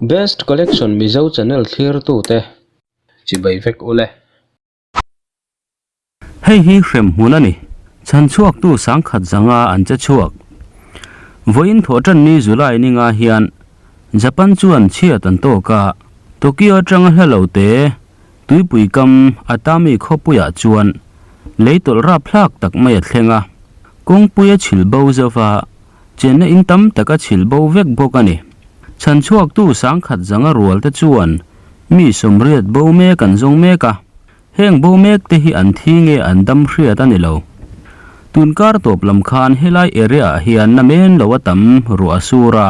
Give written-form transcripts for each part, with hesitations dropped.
Best Collection Mizo channel thlirtute chibai vek ule. Hei hi hrem hmun a ni. Chhan chhuaktu sangkhat zanga an che chhuak. Vawiin thawhṭan ni July ninga hian Japan chuan chhiat an tawk a, Tokyo atanga hla lo te tuipui kam Atami khawpuiah chuan lei tawlh rapthlak tak mai a thleng a, kawngpui a chhil bo zo va, chenna in tam tak a chhil bo vek bawk a ni. Chhan chhuaktu sangkhat zanga rual te chuan mi 80 bo mek an zawng mek a. Heng bo mek te hi an thi nge an dam hriat a ni lo. Tun kar tawp lam khan helai area ah hian na men lo a tam ruah a sur a,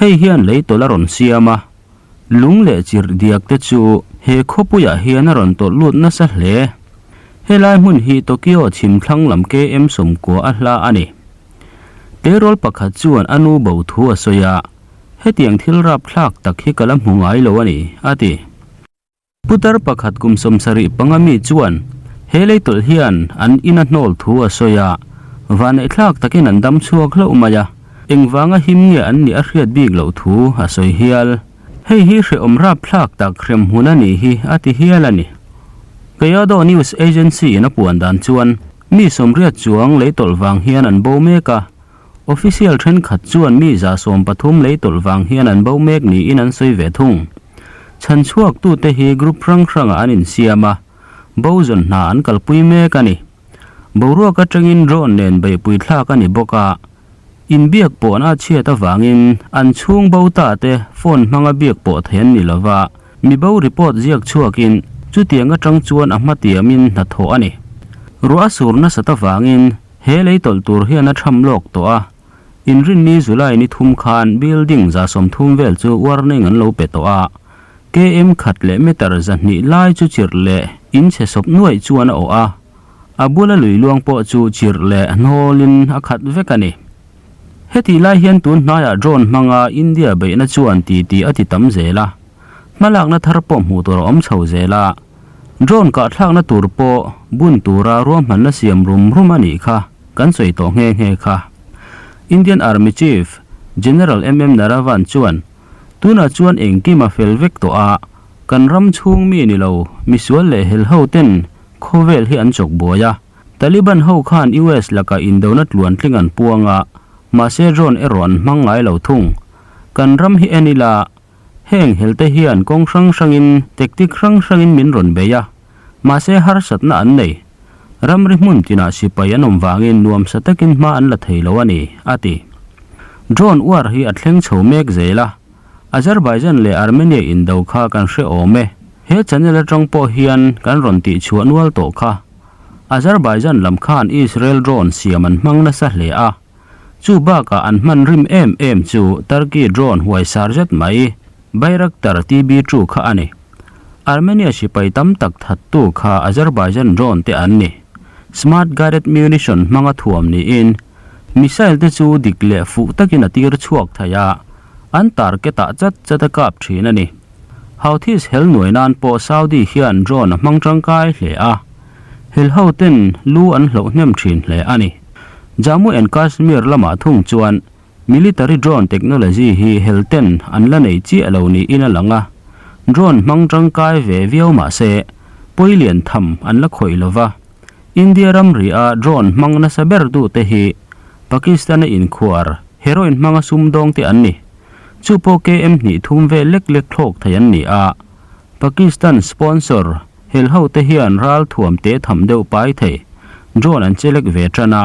hei hian lei tawlh a rawn siam a, lung leh chirh diak te chu he khawpui ah hian a rawn tawlh lut nasa hle. Helai hmun hi Tokyo chhim thlang lam KM 90 a hla a ni. Tleirawl pakhat chuan a nu bo thu a sawi a, hetiang thil rapthlak tak hi ka la hmu ngai lo a ni, a ti. Putar pakhat kum 75 mi chuan he lei tawlh hian an in a hnawl thu a sawi a, vaneihthlak takin an dam chhuak hlauh mai a, engvanga him nge an nih a hriat bik loh thu a sawi hial. Hei hi hrehawm rapthlak tak hrem hmun a nih hi a ti hial a ni. Kyodo News Agency in a puan dan chuan mi 80 chuang lei tawlh vang hian an bo mek a, official thenkhat chuan mi 130 lei tawlh vang hian an bo mek niin an sawi ve thung. Chhan chhuaktute hi group hrang hrangah an insiam a, bo zawn hna an kalpui mek a ni. Boruak atangin drone nen beihpui thlak a ni bawk a, inbiak pawhna a chhiat avangin an chhung bo ta te phone hmanga biak pawh thei an ni lova, mi bo report ziak chhuakin chutiang atang chuan a hmatiamin hnathawh a ni. Ruah a sur nasat avangin he lei tawlh tur hian a tham lawk tawh a. Inrinni July ni thum khan building 30 vel chu warning an lo pe tawh a, KM khat leh meter 200 lai chu chirh leh in chhe sawp nuaih chuan a awh a, a bula lui luang pawh chu chirh leh hnawlin a khat vek a ni. Hetih lai hian tun hnaiah drone hmanga India beihna chuan titi a ti tam zel a, hmalakna thar pawh hmuh tur a awm chho zel a, drone kahthlakna tur pawh bun tura ruahmanna siam rum rum a nih kha kan sawi tawh nghe nghe kha. Indian Army Chief, General MM Naravan chuan, Tunah chuan engkim a fel vek tawh a, kan ram chhung mi ni lo, misual leh hel ho ten khawvel hi an chawk buai a. Taliban ho khan US lakah indona tluan tling an puang a, mahse drone erawh an hmang ngai lo thung. Kan ram hi en ila, heng hel te hian kawng hrang hrangin, tactic hrang hrangin min rawn bei a, mahse harsatna an nei. Ramri hmun tinah sipai an awm vangin nuamsa takin hma an la thei lo a ni, a ti. Drone uar hi a thleng chho mek zel a, Azerbaijan leh Armenia indo kha kan hre awm e. He channel atang pawh hian kan rawn tihchhuah nual tawh kha. Azerbaijan lam khan Israel drone siam an hmang nasa hle a, chu bakah an hman rim em em chu Turkey drone huaisar zet mai Bayraktar TB2 kha a ni. Armenia sipai tam tak thattu kha Azerbaijan drone te an ni. Smart guided munition hmanga thuam niin missile te chu dik leh fuh takin a tir chhuak thei a, an target ah chat chat a kap thin a ni. Houthis hel nuai nan pawh Saudi hian drone a hmang tangkai hle a, hel ho ten lu an hloh hnem thin hle a ni. Jammu and Kashmir lamah thung chuan Military drone technology hi hel ten an la nei chiah lo niin a lang a, drone hmang tangkai ve viau mah se pawi lian tham an la khawih lo va. India ramri a drone hmang nasa ber duh te hi Pakistan a inkhuar heroin hmanga sumdawng te an ni. Chu pawh KM hnih thum vel lek lek thlawk thei an ni a, Pakistan sponsor hel ho te hian ral thuam te tham deuh pai thei drone an chelek ve tan a.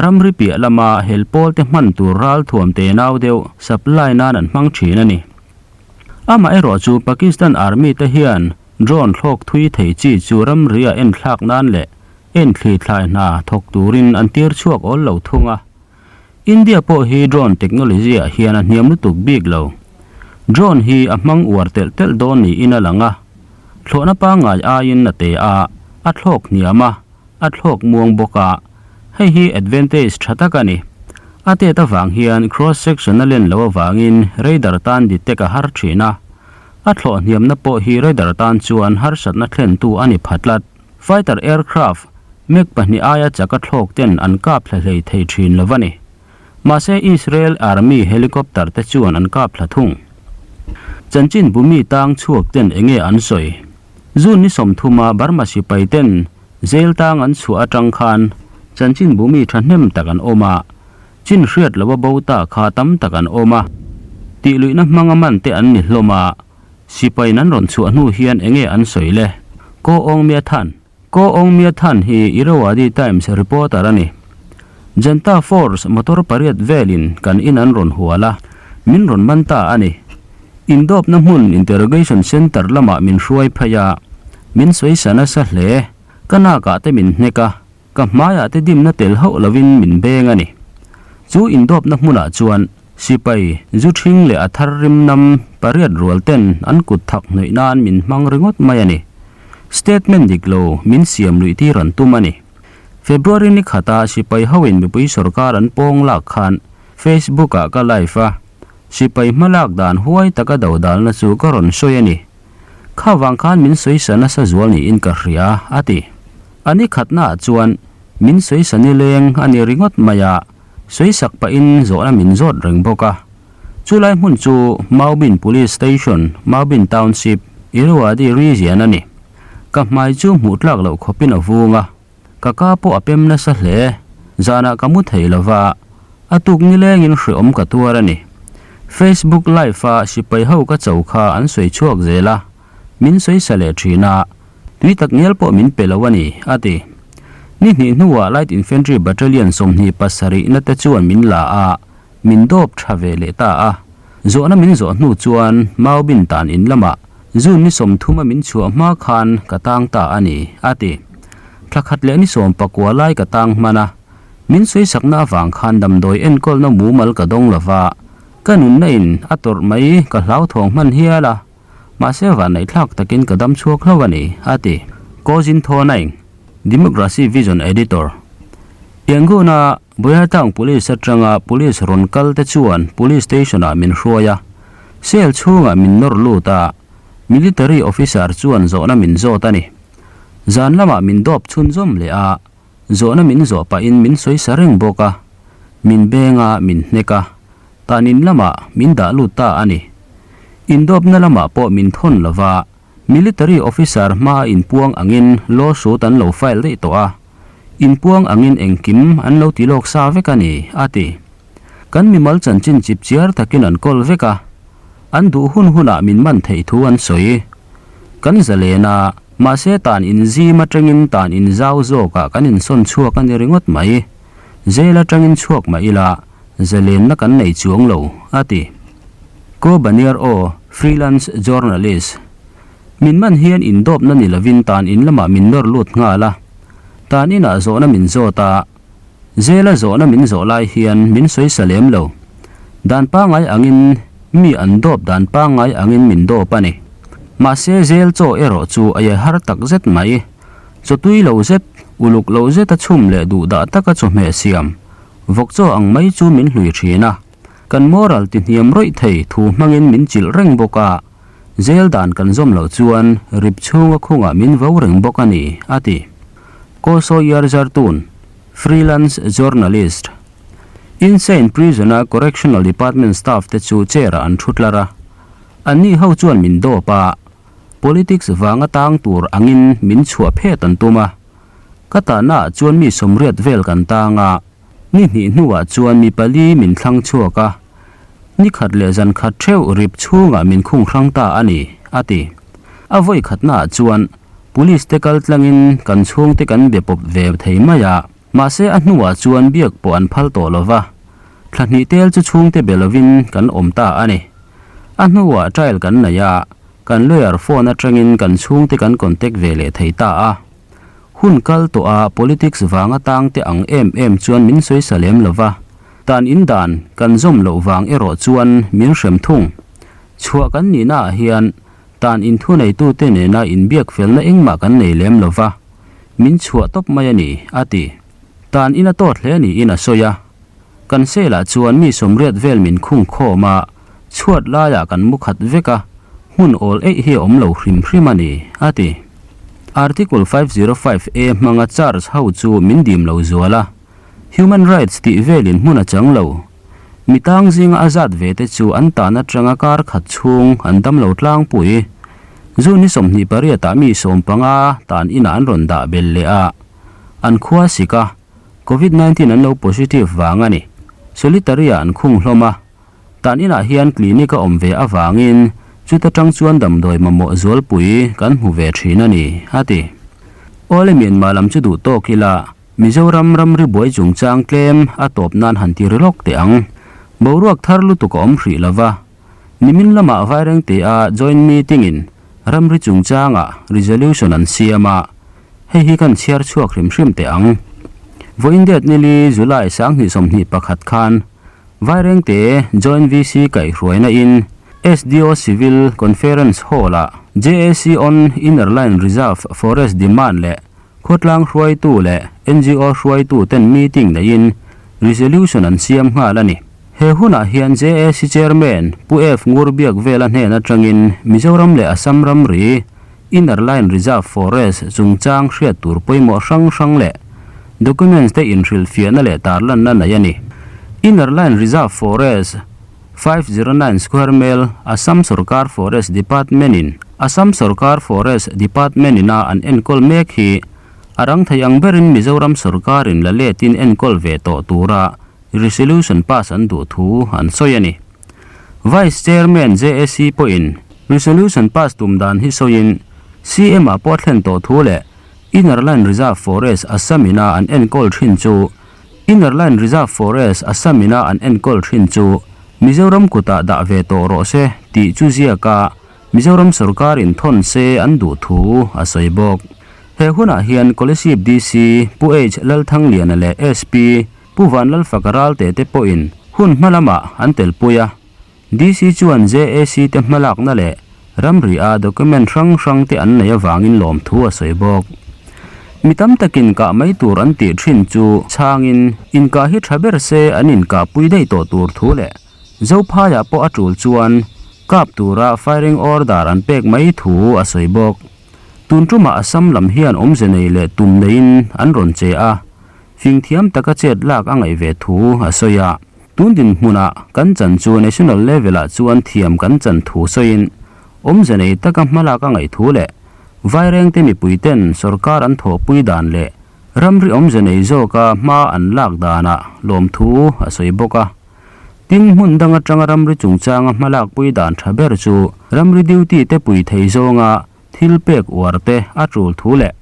Ramri piah lama hel pawl te hman tur ral thuam te nau deuh supply nan an hmang thin a ni. Amaherawh chu Pakistan Army te hian drone thlawk thui thei chi chu ramri a en thlak nan leh en thli thlai hna thawk turin an tir chhuak awl lo thung a. India pawh hi drone technology ah hian a hniam lutuk bik lo. Drone hi a hmang uar telh telh dawn niin a lang a. Thlawhna pangngai aiin a te a, a thlawk hniam a, a thlawk muang bawk a, hei hi advantage tha tak a ni. A tet avang hian cross section a len loh avangin radar tan detect a har thin a, a thlawh hniamna pawh hi radar tan chuan harsatna thlentu a ni pha tlat. Fighter aircraft Mach pahnih aia chak a thlawk ten an kap thla hlei thei thin lo a ni. Mahse Israel Army helicopter te chuan an kap thla thung. Chanchinbu mi tang chhuak ten enge an sawi? June ni sawmthuma Burma sipai ten jail tang an chhuah atang khan chanchinbu mi thahnem tak an awm a, chin hriat lo a bo ta kha tam tak an awm a, tih luihna hmanga man te an ni hlawm a, sipai in an rawn chhuah hnu hian enge an sawi le? Ko Aung Mya Than. Ko Aung Mya Than hi Irrawaddy Times reporter a ni. Junta Force motor pariat velin kan in an rawn hual a, min rawn man ta a ni. Indawpna hmun interrogation centre lamah min hruai phei a, min sawi sa nasa hle. Ka nakah te min hnek a, ka hmaiah te dimna tel hauh lovin min beng a ni. Chu indawpna hmunah chuan sipai zu ṭhing leh a thar rim nam pariat rual ten an kut thak hnawih nan min hmang ringawt mai a ni. Statement dik lo min siam luih tir an tum a ni. February ni khata sipai hoin mipui sorkar an pawng lak khan Facebook ah ka live a, sipai hma lak dan huai taka do dalna chu ka rawn sawi a ni. Kha vang khan min sawisa nasa zual niin ka hria, a ti. A ni khatnaah chuan min sawisa nileng a ni ringawt mai a, sawisak pahin zawhna min zawt reng bawk a. Chulai hmun chu Maubin Police Station, Maubin Township, Irrawaddy Region a ni. Ka hmai chu hmuh tlak loh khawpin a vung a, ka ka pawh a pem nasa hle. Zanah ka mu thei lova, a tuk nilengin hreawm ka tuar a ni. Facebook Live-a sipai ho ka cho kha an sawi chhuak zel a, min sawi sa leh thin a, tui tak ngial pawh min pe lo a ni, a ti. Ni hnih hnuah Light Infantry Battalion 27 na te chuan min la a, Min dawp tha ve leh ta a, zawhna min zawh hnu chuan Maubin tan in lamah June ni 30 a min chhuah hma khan ka tang ta a ni, a ti. Thla khat leh ni 19 lai ka tang hman a, min sawisakna avang khan damdawi enkawlna mumal ka dawng lo va, ka nunna in a tawrh mai ka hlauthawng hman hial a, mahse vanneihthlak takin ka dam chhuak hlauh a ni, a ti. Cousin Thaw Naing, Democracy Vision Editor, Yangon-a Boyatang Police atanga Police rawn kal te chuan Police Station ah min hruai a, cell chhungah min nawr lut a, Military Officer chuan zawhna min zawt a ni. Zan lamah min dawp chhunzawm leh a, zawhna min zawh pahin min sawi sa reng bawk a, min beng a, min hnek a, tanin lamah min dah lut ta a ni. Indawpna lamah pawh min thawn lo va, Military Officer hmaa inpuang angin lawsuit an lo file daih tawh a, Inpuang angin engkim an lo ti lawk sa vek a ni, a ti. Kan mimal chanchin chip chiar takin an kawl vek a, an duh hun hunah min man theih thu an sawi. Kan zalen a, mahse tan inzim atangin tan inzau zawkah kan insawn chhuak a ni ringawt mai. Jail atangin chhuak mah ila, zalenna kan nei chuang lo, a ti. Ko Baniar aw, freelance journalist. Min man hian indawpna ni lovin tan in lamah min nawr lut nghal a, tan inah zawhna min zawt a, Zela zawhna min zawh lai hian min sawi sa lem lo. Dan pangngai angin mi an dawp dan pangngai angin min dawp a ni. Mahse Zel chaw erawh chu a ye har tak zet mai. Chaw tui lo zet, uluk lo zeta chhum leh duhdah taka chawhmeh siam, vawk chaw ang mai chu min hlui thin a. Kan moral ti hniam rawih thei thu hmangin min chilh reng bawk a. Zel dan kan zawm loh chuan rip chhunga khungah min vo reng bawk a ni, a ti. Koso Yarzartun, Freelance Journalist. Insein Prison-a Correctional Department staff te chu chair-ah an thu tlar a. Anni ho chuan min dawp a, politics vanga tang tur angin min chhuah phet an tum a. Ka tahnaah chuan mi 80 vel kan tang a. Ni hnih hnuah chuan mi pali min thlang chhuak a, ni khat leh zan khat theuh rip chhungah min khung hrang ta a ni, a ti. A vawi khatnaah chuan Police te kal tlangin kan chhungte kan be pawp ve thei mai a, mahse a hnuah chuan biak pawh an phal tawh lo va, thla hnih tel chu chhungte be lovin kan awm ta a ni. A hnuah trial kan nei a, kan lawyer phone atangin kan chhungte kan contact ve leh thei ta a. Hun kal tawh a politics vanga tang te ang em em chuan min sawi sa lem lo va, tan in dan kan zawm loh vang erawh chuan min hrem thung. Chhuah kan nihna ah hian tan in thuneitute nena inbiak felna engmah kan nei lem lo va, min chhuah tawp mai a ni, a ti. Tan in a tawt hle niin a sawi a. Kan cell ah chuan mi 80 vel min khung khawm a, chhuat laiah kan mu khat vek a, hmun awl eih hi a awm lo hrim hrim a ni, a ti. Article 505 A hmanga charge ho chu min dim lo zual a, human rights tih velin hmun a chang lo. Mi tang zinga a zat ve te chu an tan atanga kar khat chhung an dam lo tlangpui. June ni 28 ah mi 15 tan inah an rawn dah bel leh a, an khua sik a, Covid 19 an lo positive vang a ni. Solitary ah an khung hlawm a, tan inah hian clinic a awm ve avangin chuta tang chuan damdawi mamawh zualpui kan hmu ve thin a ni, a ti. Awle Myanmar lam chu duh tawk ila Mizoram ramri buai chungchang tlem a tawp nan han ti ri lawk teh ang. Boruak thar lutuk a awm hrih lo va. Nimin lamah Vairengte-a joint meeting-in ramri chungchangah resolution an siam a, hei hi kan chhiar chhuak hrim hrim teh ang. Vawiin date nili July 2021 khan Vairengte Joint VC kaihhruaina in SDO Civil Conference Hall-ah JAC on Inner Line Reserve Forest Demand leh Khawtlang hruaitu leh ngo hruaitu ten meeting neiin resolution an siam nghal a ni. He hunah hian JAC Chairman Pu F Ngurbiak Vela hnen atangin Mizoram leh Assam ramri Inner Line Reserve Forest chungchang hriat tur pawimawh hrang hrang leh documents te inhrilhfiahna leh tarlanna nei a ni. Inner Line Reserve Forest 509 square mile Assam sorkar Forest Department in Assam sorkar Forest Department ina an enkawl mek hi a rang thei ang berin Mizoram sorkarin la letin enkawl ve tawh tura resolution pass an duh thu an sawi a ni. Vice Chairman JAC pawhin resolution pass tum dan hi sawiin CM ah pawh a thlen tawh thu leh Inner Line Reserve Forest Assam ina an enkawl thin chu Inner Line Reserve Forest Assam ina an enkawl thin chu Mizoram kutah dah ve tawh rawh se tih chu ziaka Mizoram sorkarin thawn se an duh thu a sawi bawk. He hunah hian Kolasib DC Pu H Lalthangliana leh SP Pu Vanlalfaka Ralte te pawhin hun hma lamah an telpui a. DC chuan JAC te hmalakna leh ramri a document hrang hrang te an nei avangin lawmthu a sawi bawk. Mi tam takin kah mai tur an tih thin chu chhangin inkah hi tha ber se an inkah pui daih tawh tur thu leh Zophaiah pawh a tul chuan kap tura firing order an pek mai thu a sawi bawk. Tun tumah Assam lam hian awmze nei leh tum neiin an rawn che a, fingthiam taka chet lak a ngaih ve thu a sawi a. Tun dinhmunah kan chan chu national level-ah chuan thiam kan chan thu sawiin awmze nei taka hmalak a ngaih thu leh Vairengte mipuiten sorkar an thawhpui dan leh ramri awmze nei zawka hma an lak danah lawmthu a sawi bawk a. Tin, hmun dang atanga ramri chungchanga hmalakpui dan tha ber chu ramri duty te pui thei zawnga thil pek uar te a tul thu leh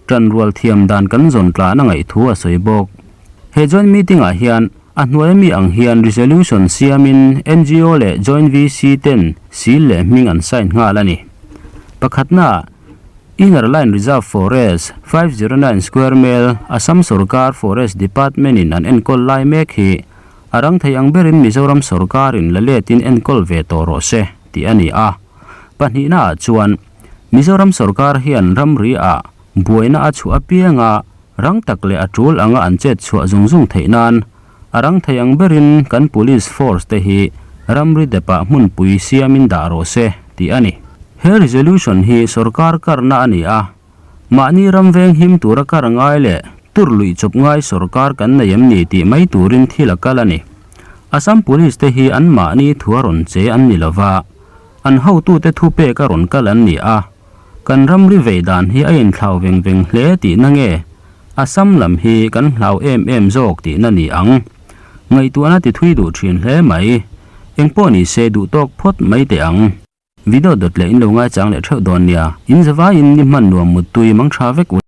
tanrual thiam dan kan zawn tlan a ngaih thu a sawi bawk. He joint meeting ah hian a hnuai ami ang hian resolution siamin ngo leh joint VC ten seal leh hming an sign nghal a ni. Pakhatna ah Inner Line Reserve Forest, 509 square mile, Assam sorkar Forest Department in an enkawl lai mek hi a rang thei ang berin Mizoram sorkarin la letin enkawl ve tawh rawh se tih a ni a. Pahnihna ah chuan Mizoram sorkar hian ramri ah buaina a chhuah apianga rang tak leh a tul anga an chet chhuah zung zung theih nan a rang thei ang berin kan police force te hi ramri depah hmunpui siamin dah rawh se tih a ni. He resolution hi sorkar karna a ni a, mahni ram veng him tura kar ngai leh tur luih chawp ngai sorkar kan nei em ni tih mai turin thil a kal a ni. Assam Police te hi an mahni thu a rawn che an ni lova, An hotute thupek a rawn kal an ni a, kan ramri vei dan hi a inthlau veng veng hle tihna nge Assam lam hi kan hlau em em zawk tihna ni ang. Ngaihtuahna ti thui duh thin hle mai. Engpawh ni se duh tawk phawt mai teh ang. Video dawt leh in lo ngaichang leh theuh dawn nia. In zavaiin ni hman nuam muttui mang tha vek u.